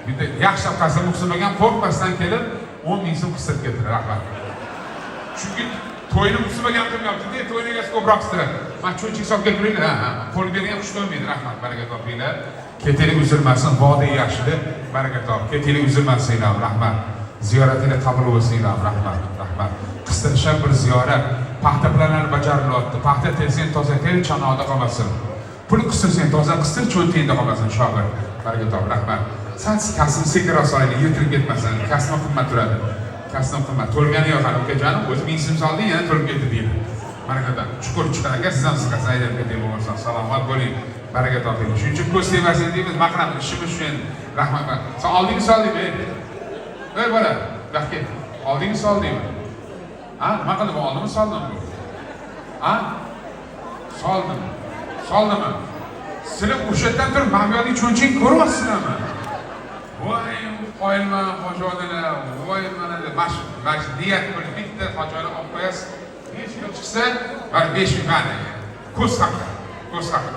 Bitta yaxshi qasam Muhsin akam qo'rqmasdan kelib 10 000 so'm qistirib ketdilar, rahmat. Chunki to'yni Muhsin akam qilmayapti-da, to'yni egasi ko'proq qistiradi. Man cho'nchak solib kelib turinglar, ha, qo'l bergan qush to'ymaydi, rahmat, baraka topinglar. Ketaylik, uzilmasin, vodiy yaxshida, baraka top. Ketaylik, uzilmasin, rahmat. Ziyoratinglar qabul bo'lsin, rahmat, rahmat. Qistirish ham bir ziyorat. Paxta planlari bajarilyapti. Paxta tersang toza ter, chanoqda qolmasin. Pul qistirsang toza qistir, cho'ntagingda qolmasin, shogir. Baraka top, rahmat. Sal kasbni sekinroq solaylik, yirtilib ketmasin. Kasbim qimmat turadi. Kasbim qimmat. To'lgani yo'q hali, ukajonim, o'zi 1000 so'm solding, yana to'lib ketdi deydi. Baraka top. Chuqur chiqar aka, siz ham siqasiz, aydab keting bo'lmasa. Salomat bo'ling. Baraka toping. Shuning uchun ko'z tegmasin deymiz, nima qilamiz? Ishimiz shu endi. Rahmat. Sen oldingmi soldingmi? Ey bola, bu yoqqa kel. Oldingmi soldingmi? Ha, nima qildi bu? Oldimi soldimi bu? Ha? Soldim. Soldimi? Sizlar o'sha yerdan turib mana bu yoqdagi cho'nchakni ko'ryapsizlarmi? Voy, qoyilman hojilar, voy, mana deb mana shu niyat qilib bitta hojani olib qo'yasiz. 5 ming chiqsa, mana 5 ming, mana ko'z haqi, ko'z haqi.